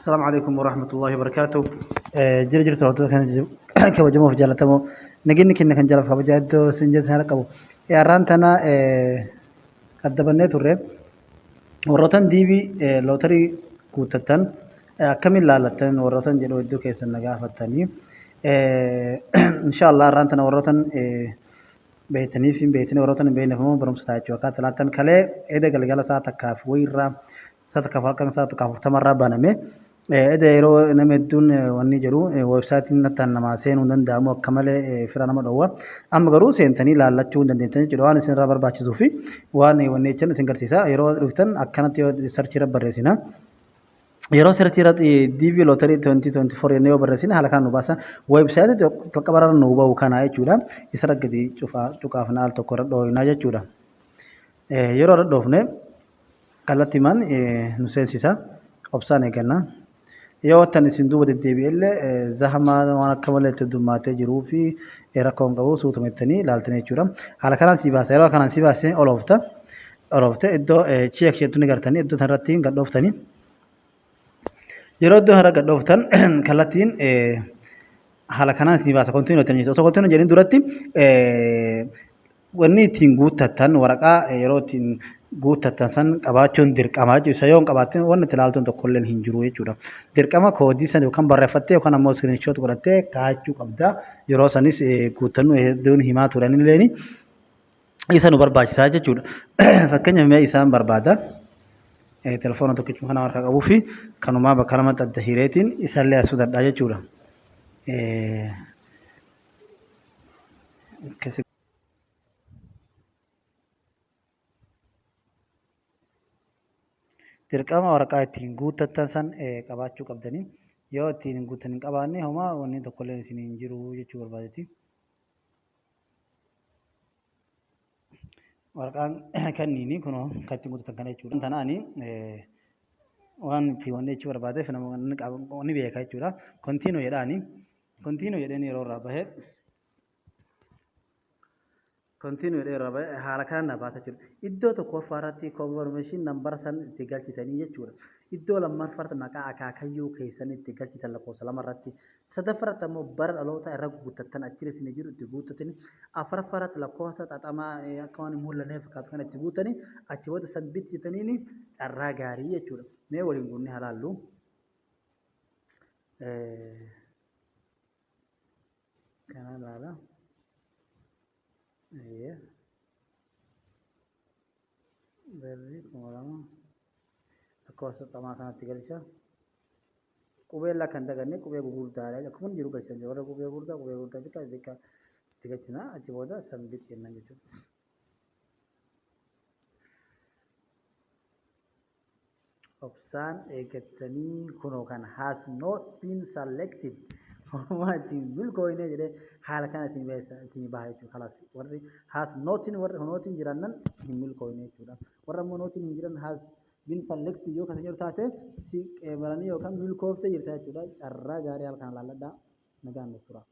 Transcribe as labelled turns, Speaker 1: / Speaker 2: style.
Speaker 1: Assalamu alaikum warahmatullahi wabarakatuh. Jira jirtu hordoftoota kan kabajamoof jaallatamoo nageenyi keenya kan jalaaf kabajaa iddoo isin jirtan haala qabu. Har'aan tana qaddabannee turre warrootan diibii lootarii guuttattan akkamiin laallattan warrootan jedhu hedduu keessan na gaafattanii. Inshallah har'aan tana warrootan beektaniif hin beektanii warrootan hin beekneef immoo barumsa ta'a jechuudha. Akka laattan kalee eda galgala sa'a takkaaf wayiirraa sa'a takkaaf halkan sa'a takkaaf afurtamarraa baname. Eda yeroo nama hedduun wanni jedhu weebsaayitiin nattaan namaa seenuu hin danda'amu akka malee fira nama dhowwa. Amma garuu seentanii laallachuu hin dandeettan jechuudha. Waan isin irraa barbaachisuu fi waan wanni jechan isin garsiisa. Yeroo dhuftan akkanatti yoo sarchii irra barreessina. Yeroo sarchii irratti DV Lottery 2024 jennee yoo barreessine haala kanaan nu baasa. Weebsaayitii jalqaba irra nu bahu kana jechuudha. Isarra gadi cuqaafna al tokko irra dhooyna jechuudha. Yeroo irra dhoofne kallattiimaan nu seensisa. Obsaan eegganna. Yoo wattan isin duuba deddeebi'ellee zahamaa waan akka malee itti heddummaatee jiruu fi rakkoo hin qabu suutuma jettanii ilaaltanii jechuudha. Haala kanaan si baasa. Yeroo kanaan si baase ol oofta. Ol oofte iddoo check jettu ni gartanii iddoo sanarratti gad dhooftanii. Yeroo iddoo kanarra gad dhooftan kallattiin haala kanaan isin baasa. Continue jettanii osoo continue jedhin duratti wanni ittiin guuttattan waraqaa yeroo ittiin guuttattan san qabaachuun dirqama jechuudha. Isa yoo hin qabaatin wanni itti ilaaltuun tokkolleen hin jiru jechuudha. Dirqama koodii san yookaan barreeffattee yookaan ammoo iskiriinshoot godhattee kaa'achuu qabda. Yeroo sanis guuttannu hedduun himaa turanilleen isa nu barbaachisaa jechuudha. Fakkeenyaaf mee isaan barbaada. Telefoona tokkichuma kana harkaa qabuu fi kanumaa bakka lamatti adda hireetiin isallee as fudhadhaa jechuudha. Akkasi Dirqama waraqaa ittiin guuttattan san qabaachuu qabdanii. Yoo ittiin hin guuttan hin qabaanne homaa wanni tokkolleen isin hin jiru jechuu barbaadetti. Waraqaan kanniini kunoo kan ittiin guuttatan kana jechuudha. Tana ani waan ittiin wanni jechuu barbaadeef nama ni beeka jechuudha. Continue jedhaani. Continue jedheen yeroo irraa bahe Continue jedhee irraa bahe haala kanaan na baasa jechuudha. Iddoo tokkoffaa irratti confirmation number san itti galchitanii jechuudha. Iddoo lammaffaa irratti maqaa akaakayyuu keessan itti galchitan lakkoofsa lama irratti. Sadaffaa irratti ammoo bara dhaloota irra guuttattan achi isin jiru itti guuttatanii. Afuraffaa irratti lakkoofsa xaxamaa akka waan hin mul'annee fakkaatu kana itti guuttanii achi booda submit jettaniini carraa gaarii jechuudha. Mee waliin guunnee haa laallu. Kana laala. Eeyyee. Barri 2000 lakkoofsa xaxamaa kanatti galcha. Qubee kan daganne qubee gurguddaadha. Akkuma jiru galchan warra qubee gurguddaa qubee gurguddaa xiqqaa xiqqaa itti galchina achi booda submit jennaan jechuudha. Obsaan eeggattanii kunoo kan has not been selected homaa ittiin milkooyne jedhee haala kana ittiin baasa ittiin baha jechuudha. Kalaas warri has notiin warri notiin jiraannan hin milkooyne jechuudha. Warra immoo notiin hin jiran has been selected yoo kan jedhu taate si qeebalanii yookaan milkooftee jirta jechuudha. Carraa gaarii haala kana laalladhaa nagaan nuuf tura.